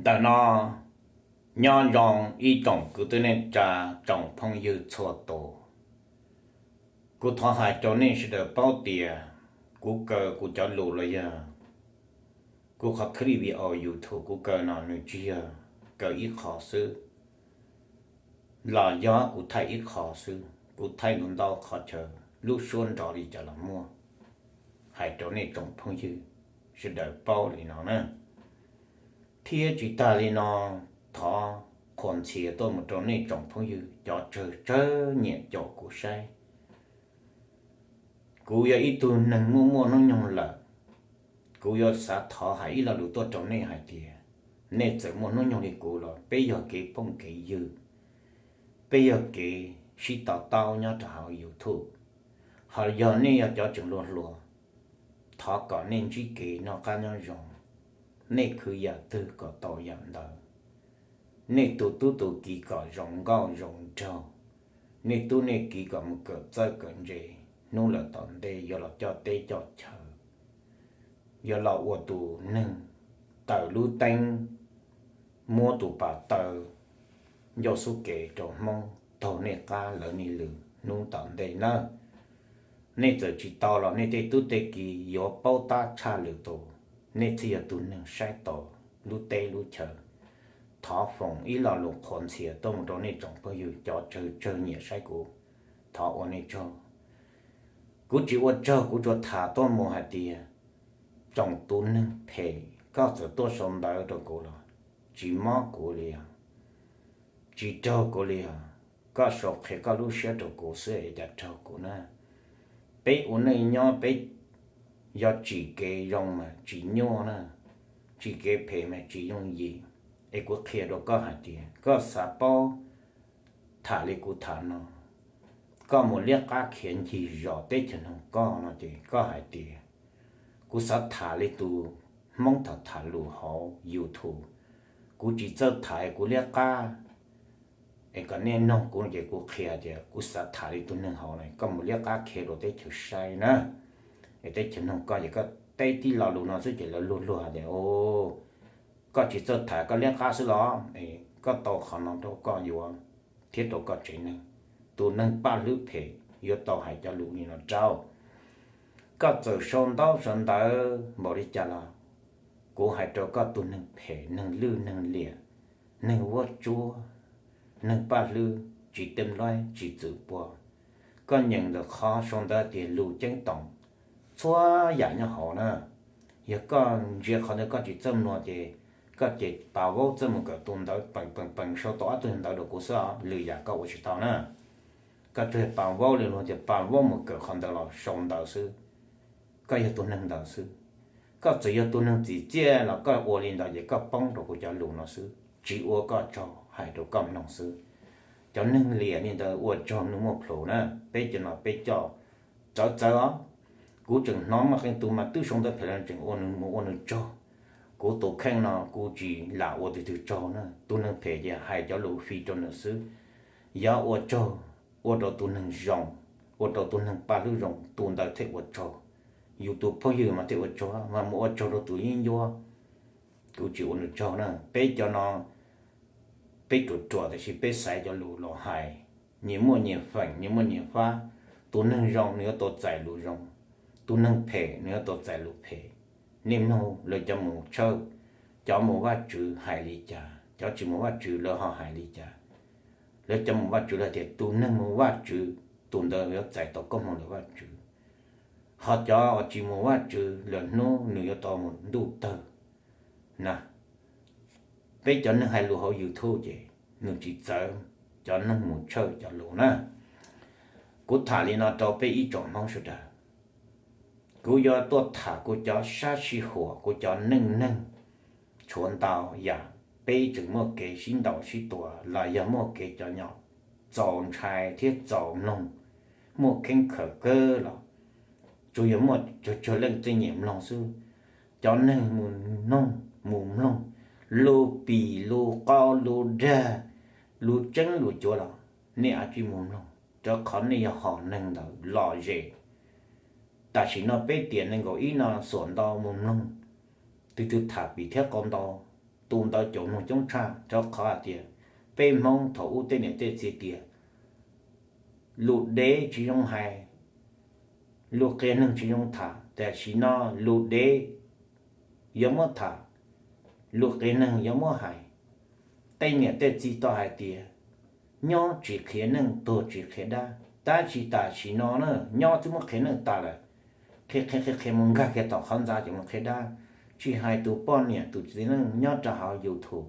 Ntawm no nyob zoo ib tsoom kwv tij neej tsa, tsoom phooj ywg txhua tus. Kuv thov hais rau nej sawv daws paub tias kuv kaw kuv cov lus los yog kuv qhov clip video YouTube kuv kaw no nws tsis yog kaw ib qho xwb, los yog kuv thaij ib qho xwb, kuv thaij ntau ntau qhov chaw, lub suab nrov li cas los muaj. Hais rau nej tsoom phooj ywg sawv daws paub li no na. Thiab tsis tag li no, thov qhuas ntxhias tuaj mus rau nej tsoom phooj ywg cov tsawg tsawg nyiam caum kuv saib. Kuv yog ib tug neeg muaj muaj hnub nyoog lawm, kuv yuav xav thov hais ib lo lus tuaj rau nej hais tias, nej txawm muaj hnub nyoog li kuv los peb yog kev phooj kev ywg, peb yog kev sib to taub nyob rau hauv YouTube. Ho yog nej yog cov tseem hluas hluas, thov kom nej ntsib kev noj qab nyob zoo, nej khwv yam twg kom tau yam ntawd, nej tus tub tus kiv kom zoo nkauj zoo nraug, nej tub nej kiv kom mus kawm txawj kawm ntse, hnub lawm tom ntej yuav los coj teb coj chaw, yuav los ua tus neeg tawm lub teeb, muab tus pas taw ncauj xub kev rau Hmoob taug nej qab lawv nej lwm hnub tom ntej nawb. Nej txawm tsis tau los nej tej tub tej kiv yuav paub tab tshaj lwm tus, nej thiaj yog tus neeg saib taus lub teb lub chaw. Thov foom ib lo lus qhuas ntxhias tuaj mus rau nej tsoom phooj ywg cov tsawg tsawg nyiam saib kuv, thov ua nej tsaug. Kuv tsis ua tsaug, kuv tsuas tham tuaj mus hais tias, tsoom tus neeg phem, koj txawm tuaj sau ntawv rau kuv los tsis mob kuv li os, tsis raug kuv li os. Koj sau qhia koj lub siab rau kuv xwb, cas raug kuv na. Peb ua neej nyob peb yog tsim kev zoo mas tsis nyuaj na, tsim kev phem mas tsis yooj yim. Es kuv qhia rau koj hais tias koj xav paub tham li kuv tham no, koj mus liab qab khiav ncig zos teb chaws Noog Koj no ces koj hais tias, kuv xav tham li tus Hmoob tham tham lus hauv YouTube, kuv tsis txawj tham, kuv liab qab. Es kom nej noog kuv no ces kuv qhia tias kuv xav tham li tus neeg hauv no, koj mus liab qab khiav rau teb chaws saib na. Es teb chaws Noog Koj ces koj teb tib lo lus no xwb ces lawv luag luag hais tias, o, koj tsis txawj tham, koj liab qab xwb los? Es koj tau qhov no rau koj yuav thiab rau koj tsev neeg. Tus neeg paj hlwb phem yuav tau hais cov lus li no rau. Koj txawm sau ntaub sau ntawv npaum li cas los kuv hais rau koj, tus neeg phem, neeg lwj neeg liam, neeg vuab tsuab, neeg paj hlwb, tsis tej nploib tsis txwm pua. Koj nyeem ntawm qhov sau ntawv tias lus ceeb toom, txhua yam nyob hauv na. Yog koj ntsia qhov ntawd koj tsis txawj mloog ces koj ces pas vaub txawj mus kawm tus ntawv peem peem peem sau tau ob tug ntawv rau kuv xwb os, lwm yam koj ua tsis tau na. Koj tsuas yog pas vaub li luag tias pas vaub mus kawm qhov ntawd los sau ntawv xwb. Koj yog tus neeg ntawd xwb. Koj txawm yog tus neeg txim txiaj los koj ua li ntawd ces koj poob rau kuv cov lus no xwb, tsis ua koj tsaug, hais rau koj mloog xwb. Cov neeg liam li ntawd ua tsaug nws muaj plhus na, peb cov no peb coj txawv txawv os. Kuv tseem hnov muaj qee tus mas twb sau ntawv phem los tseem ua nws mus ua nws tsaug. Kuv tus kheej no kuv tsis lam ua tus twg tsaug na, tus neeg phem ces hais cov lus fij rau nws xwb. Yog ua tsaug, ua rau tus neeg zoo, ua rau tus neeg paj hlwb zoo, tus ntawd thiaj ua tsaug. Yus tus phooj ywg mas thiaj ua tsaug, mas mus ua tsaug rau tus yeeb ncuab, kuv tsis ua nws tsaug na. Peb cov no peb ruam ruam tiam sis peb xaiv cov lus los hais, nyias muaj nyias feem, nyias muaj nyias fab. Tus neeg zoo nws yuav tau txais lus zoo, tus neeg phem nws yuav tau txais lus phem. Nej mloog lawv cov mus tshawj, cov mus Vajtswv hais li cas, cov tsis mus Vajtswv lawv ho hais li cas. Lawv cov mus Vajtswv lawv tias tus neeg mus Vajtswv tus ntawd yuav txais tau koob hmoov ntawm Vajtswv. Ho cov uas tsis mus Vajtswv lawm hnub nws yuav tau mus ntuj tawg na. Peb cov neeg hais lus hauv YouTube ces nws tsis txawv cov neeg mus tshawj cov lus na. Kuv tham li no rau peb ib tsoom Hmoob sawv daws. Kuv yuav tuaj tham kuv cov sab sij huam, kuv cov neej neeg, tshuav ntau yam peb tseem muaj kev sib ntaus sib tua los yog muaj kev cov nyom txaus ntshai thiab txaus mloog, muaj kheeb khawm kawg los tsuas yog muaj tsawg tsawg leej tseem nyiam mloog xwb. Cov neeg mus noog mus mloog lus pim lus qau lus dag, lus tseeb lus cuav los nej cia li mus mloog, rau qhov nej yog hom neeg ntawd lom zem. Tam sim no peb tiam nees nkaum ib no xuam ntau mus mloog tus twg tham pim thiab qau ntau, tus ntawd caum mloog coob tshaj, rau qhov hais tias peb Hmoob thaum ub tej niam tej txiv tias lus dev tsis zoo hais, lus qias neeg tsis zoo tham, tiam sis no lus dev yuav muab tham, lus qias neeg yuav muab hais. Tej niam tej txiv tau hais tias nyob tsis qhia neej, tuag tsis qhia dab, tab sis tam sim no na nyob twb muab qhia neej tas lawm, qhia qhia qhia qhia mus nkag kiag tom qhov ntxa ces mus qhia dab. Tsis hais tus poj niam tus txiv neej nyob rau hauv YouTube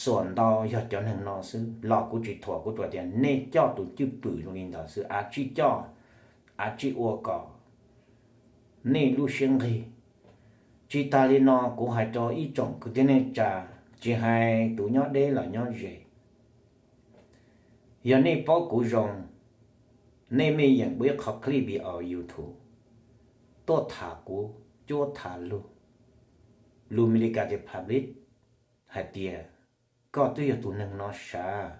xuam ntau yog cov neeg no xwb los kuv tsis thuam, kuv tsuas tias nej coj tus cwj pwm zoo li ntawd xwb, av tsij coj, av tsij ua kom nej lub siab nqig. Tsis tas li no kuv hais rau ib tsoom kwv tij neej tsa, tsis hais tus nyob deb los nyob ze, yog nej paub kuv zoo, nej mej yeem ua ib qho clip video YouTube tuaj tham kuv, cuab tham lug, lus Meskas tias public, hais tias koj twb yog tus neeg no sav,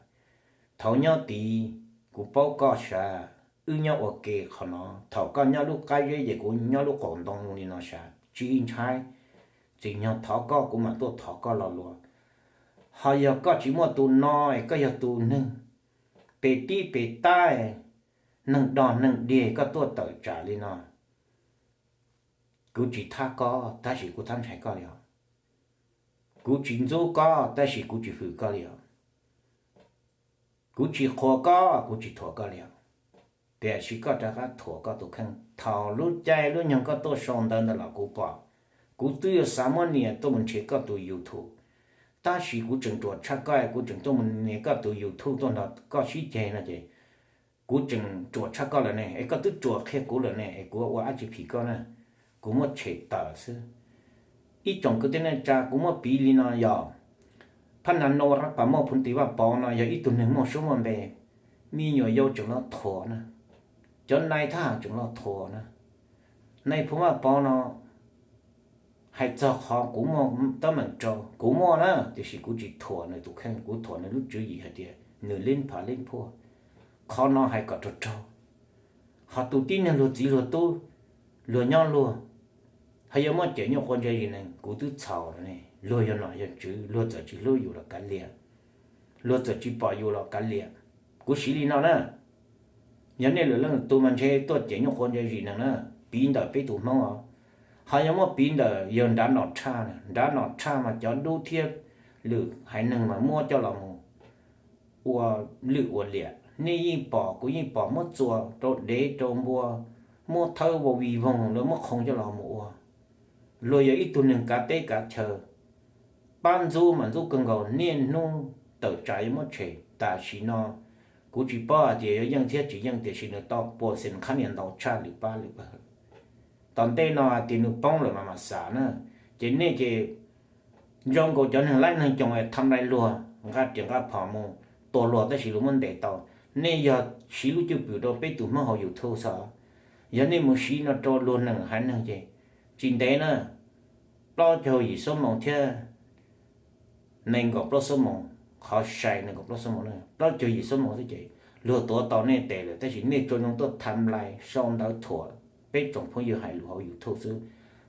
thaum nyob tid kuv paub koj sav, wb nyob ua ke qhov no, thaum koj nyob lub qab zeb ces kuv nyob lub qaum ntoo li no sav, tsis ntshai, tsim nyog thov koj kuv mam tuaj thov koj lo lus. Ho yog koj tsis muaj tus no es koj yog tus neeg pem tib pem tab, neeg dog neeg dig koj tuaj tawm tsam li no, kuv tsis thab koj tab sis kuv thab ntshai koj li os. Kuv tsis ntxub koj tab sis kuv tsis hwm koj li os. Kuv tsis qhuas koj, kuv tsis thuam koj li os. Tiam sis koj rov qab thuam koj tus kheej. Thaum lub caij lub nyoog koj tuaj sau ntawv ntawd los kuv pom, kuv twb yuav xav muab nias tuaj mus nrhiav koj tus YouTube, tab sis kuv tseem ruam tshaj koj, kuv tseem tuaj mus nias koj tus YouTube tuaj nrog koj sib ceg no ces kuv tseem ruam tshaj koj lawm ne, es koj twb ruam qhia kuv lawm ne, es kuv ua dab tsi phim koj na, kuv muab tshem tawm xwb. Ib tsoom kwv tij neej tsa, kuv muab piv li no yog, Phab Nas Nau Rab Pas Mauj Phoov Tis Vaj Pov no yog ib tug neeg muaj suab muaj npe, me nyuam yaus tseem los thuam na, cov nai thab ham tseem los thuam na. Nai Phoov Vaj Pov no hais txog qhov kuv muaj teeb meem rau, kuv muaj na, tiam sis kuv tsis thuam nws tus kheej, kuv thuam nws lub tswv yim hais tias nws lib phav lib phuaj. Qhov no hais kom raug raug. Ho tus tib neeg luag txiv luag tub, luag nyob luag, ho yuav muab cem nyuaj quav ntse zis nees, kuv twb txhaum lawm ne. Luag yog nom yog tswv, luag txawm tsis hlub yus los kav liam, luag txawm tsis pom yus los kav liam. Kuv siv li no na, yog nej lwm leej lwm tus mas ntshe tuaj cem nyuaj quav ntse zis nees na, piv ntawm peb tus Hmoob os. Ho yog muab piv ntawm yawg Nrad Nom Tshaj, Nrad Nom Tshaj mas cov dub thiab lwm haiv neeg mas muab coj los mus ua lwj ua liam. Nej yeej pom kuv yeej pom muab txua rau dev rau npua, muab thawb vau vij voog lawv muab qhoo coj los mus ua. Luag yog ib tug neeg kav teb kav chaw, pab ntxub mas ntxub kawg nkaus, niaj hnub tawm tsam yuav muab tshem. Tam sim no kuv tsis paub hais tias yuav yeej thiab tsis yeej, tiam sis nws tau puas xees qhab nias ntau tshaj lwm pab lwm pawg. Tom ntej no hais tias nws poob lawm mas mam xav na. Ces nej ces zoo nkaus cov neeg laib neeg coos es tham lais luag, nqa riam nqa phom mus tua luag tab sis luag muab ntes tau. Nej yog siv lub cwj pwm rau peb tus Hmoob hauv YouTube xwb. Yog nej mus siv no rau luag neeg haiv neeg ces tsis ntev na, plaub caug yim xuab moos thiab nees nkaum plaub xuab moos, qhov sai nees nkaum plaub xuab moos na, plaub caug yim xuab moos xwb ces luag tuav tau nej tes lawm, tab sis nej tsuas zoo tuaj tham lais sau ntawv thuam peb tsoom phooj ywg hais lus hauv YouTube xwb.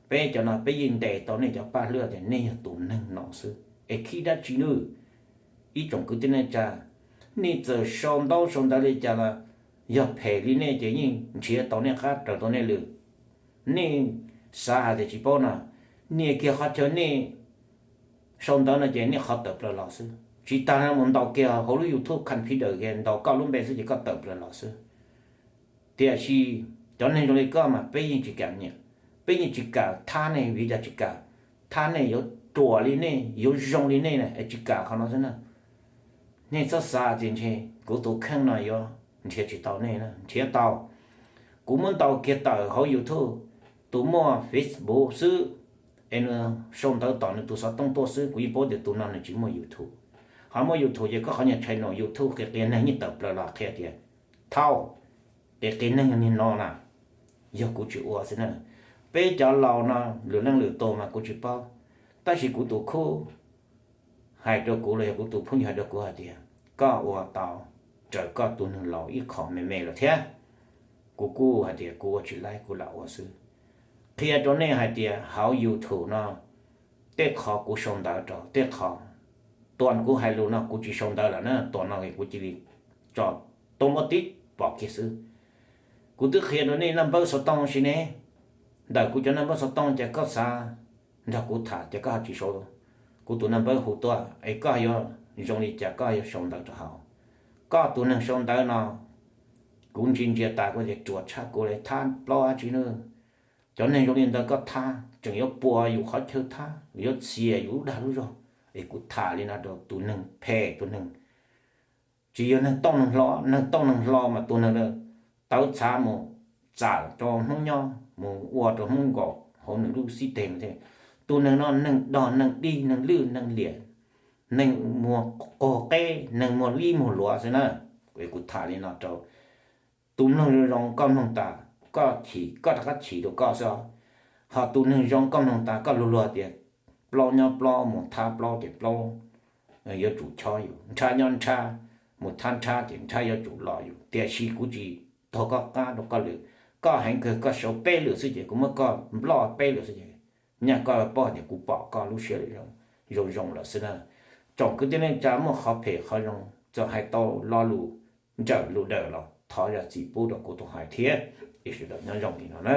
Peb cov no peb yeej ntes tau nej cov paj hlwb tias nej yog tus neeg no xwb es khib dab tsi nawb. Ib tsoom kwv tij neej tsa, nej txawm sau ntaub sau ntawv li cas los yog phem li nej ces yeej nrhiav tau nej qab raws tau nej lwm. Nej xav hais tias tsis paub no, nias kiag qhov chaw nej sau ntawv no ces nej qhov tawm plaws los xwb. Tsis tas no mus ntaus kiag hauv lub YouTube computer kiag ntaus koj lub npe xwb ces koj tawm plaws los xwb. Tiam sis cov neeg zoo li koj mas peb yeej tsis kam nyiam, peb yeej tsis kam thab nej. Vim li cas tsis kam? Thab nej yuav ruam li nej, yuav zoo li nej na, es tsis kam qhov no xwb na. Nej txhob xav tias ntshe kuv tus kheej no yuav nrhiav tsis tau nej na, nrhiav tau. Kuv muab ntaus kiag tawm hauv YouTube, tus muaj Facebook xwb, es nws sau ntawv tom nws tus xov tooj tuaj xwb, kuv yeej paub tias tus no nws tsis muaj YouTube. Ho muaj YouTube ces koj qhov nyuag channel YouTube qias qias neeg yeej tawm plaws los qhia tias, thaum qias qias neeg yog niag no na, yog kuv tsis ua xwb na. Peb cov laus no lwm leej lwm tus mas kuv tsis paub, tab sis kuv tus khub hais rau kuv los yog kuv tus phooj ywg hais rau kuv hais tias, koj ua tau raws koj tus neeg laus ib qho me me lawm thiab. Kuv kuj hais tias kuv ua tsis laib, kuv lam ua xwb. Qhia rau nej hais tias hauv YouTube no Tej qhov kuv sau ntawv rau, tej qhov, tua kuv hais lus no kuv tsis sau ntawv lawm na, tua no kuv cia li tso tuaj muab tib pom kiag xwb. Kuv twb qhia rau nej naj npawb xov tooj si ne, ntawm kuv cov naj npawb xov tooj ces koj xav nrog kuv tham ces koj ho tsis sau kuv tus naj npawb hu tuaj es koj yuav zoo li cas koj yuav sau ntawv rau hauv. Koj tus neeg sau ntawv no kuv ntsia ntsia tas kuv tias ruam tshaj, kuv li thab plaub dab tsi na. Cov neeg zoo li ntawd koj thab tseem yuav puas yus qhov chaw thab, yuav txias yus lub dag lub zog. Es kuv tham li no rau tus neeg phem, tus neeg tsis yog neeg tooj neeg hlo. Neeg tooj neeg hlo mas tus neeg tawv txhav mus txam rau Hmoob nyob, mus ua rau Hmoob nkaum hauv nws lub xib teg no thiab. Tus neeg no neeg dog neeg dig, neeg lwj neeg liam, neeg muag qaug qeb, neeg muag lib muag luav xwb na. Es kuv tham li no rau tus mloog zoo zoo, koj mloog tas koj chim, koj rov qab chim rau koj xwb. Ho tus neeg zoo koj mloog tas koj luag luag tias plaub nyob plaub mus thab plaub ces plaub yuav tsum chob yus, nrhab nyob nrhab mus thab nrhab ces nrhab yuav tsum los yus. Tiam sis kuv tsis taug koj qab rau koj lwm, koj heev kawg koj sau peb lwm xwb ces kuv muab koj nploj peb lwm xwb ces nyaj koj paub tias kuv pom koj lub siab zoo zoo lawm xwb na. Tsoom kwv tij neej tsa, muaj qhov phem qhov zoo txawm hais tau lo lus ntsawm lus dawm los thov zam txim pub rau kuv tus hais thiab. Sawv daws nyob zoo li no na.